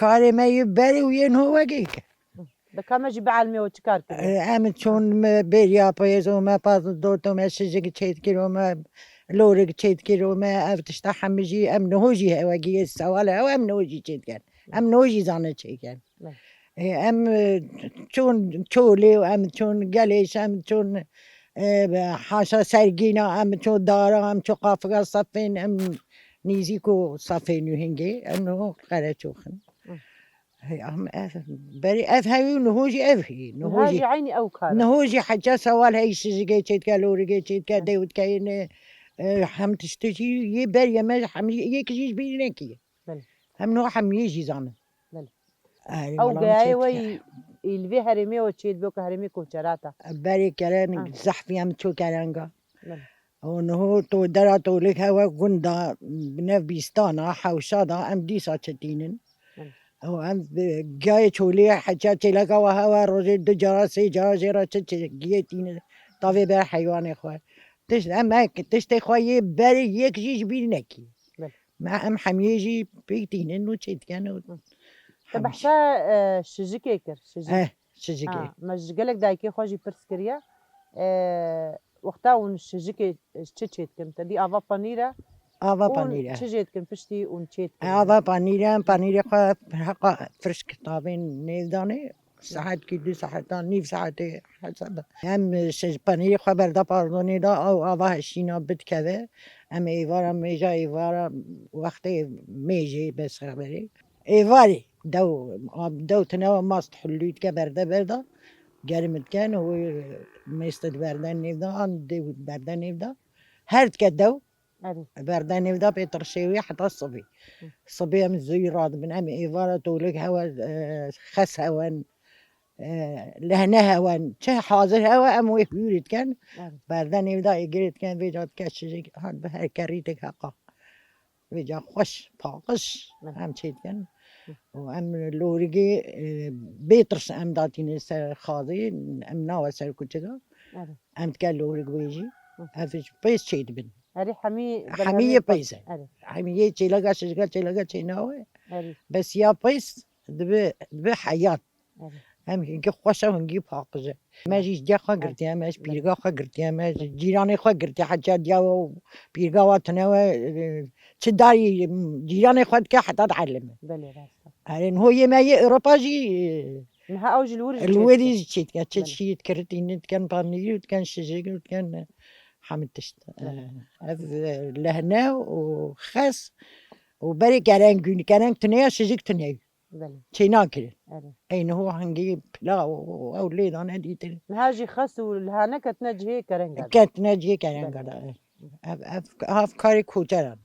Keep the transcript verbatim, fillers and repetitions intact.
Karê me yê berê û yê niho wekî ke. Bi ka me jî bielmê we çi kar kiriye? Em çûn me bêriya pêzo me, pazdoto me, şijik çêdkiro me, lorik çêdkiro me, ev tişta hemî jî em niho jî hewekî yê sewal hew em niho jî çêdikin. Em niho jî zane çêkin. Em, e, çûn çolê û em çûn gelêş, em çûn, e, haşa sergîna, em çûn dara, em çûn qafika sefên, em nîzîko sefên û hingê, em niho qereçoxin. Hey, am ev, berî ev hewî û niho jî ev hî. Niho jî eynî ew kar e. Niho jî heca sewal hey şijigê çêdike, lorigê çêdike, dewdikeyine, e, hem tiştê jî yê berî me hem yek jî ji bîr nekî. Belê. Hem niho hem yê jî zanin. Belê. Erê, ew geyayê we yî, yî li vê herêmê we çêdibe ku herêmê koçerat e. Berê keren zehfî em çû kerenga. Belê. Û niho to dera tolik hewe gunda, bi nev bîstana, hewşa da em dîsa çetînin. Belê. Û em bi gayê çolê heça çêleka we hewe rojê du cara, sê cara jê re çi çi giyê tînin. Tavê ber heywanê xwe. Tişt, em ek, tiştê xwe yê berê yek jî ji bîr nekî. Belê. Me em hemiyê jî pêk tînin û çêdikin û Te hemî behsa, e, şijikê kir, şijik. Eh, şijikê. Ha, me ji gelek dayikê xwe jî pirs kiriye. E, wexta hûn şijikê, e, çi çêdikin? Te dî ava panîr e? Ava panîr e. Çi jê dikin piştî hûn çêdikin? Ava panîr e, em panîrê xwe heqa firşk tavên nêv danê. Saetkî du saetan, nîv saetê hesaba. Em, e, şe-, panîrê xwe berda pardonê da, ew ava hişîna bidikeve. Em êvara mêja êvara wextê mêjê bes xeberê. Êvarê dew, dew tine we mast hulû dike berde berda. Gerim diken û mêste di berde nêv da, an dê berde nêv da. Her dike dew, Erê. Berde nêv da pê tirşê wî heta sibê. Hı. Sibê em zûyî radibin. Em êvara tolik hewe, e, xes hewen, e, lehne hewen. Çi hazir hewe em wê hûrî dikin. Erê. Berde nêv da êgirê dikin, vêca dike şijik, ha, bi her kerî tek heqa. Vêca xweş, paqij Hı. em çê dikin. Hı. Û em lorigê, e, bê tirs em datîne ser xazê, em nawe ser kuçika. Erê. Em dike lorik wê jî. Hı. Ev ji pêz çê dibin. Erê hemî Hemî yê pêz e. Erê. Hemî yê çêleka şijika çêleka çênawe. Erê. Bes ya pêz dibi, dibi heyat. Erê. Hem hingî xweş e, hingî paqij e. Me jî ji diya xwe girtiye, me ji pîrga xwe girtiye, me ji cîranê xwe girtiye. Heca diya we û pîrga we tune we, e, çi darî, m, cîranê xwe dike heta dielime. Belê, rast e. Erê, niho yê me yê Ewropa jî, e, Niha ew jî li wir jî li çê wir dike. Jî çê dike. Çi Belê. Şî dikiritî, ne diken panîrî, diken şijik, diken, e, hemî tişt. Belê. E, ev, e, lehne û xes û berê kereng, kereng tune ya, şijik tune. Belê. Çê nakirin. Erê. Ey niho hingî pilav û ew lê dane dîtir. Niha jî xes û lehane ketine cihê kerenga de. Ketine cihê kerenga de. Belê. Ev, ev, ev karê koçeran.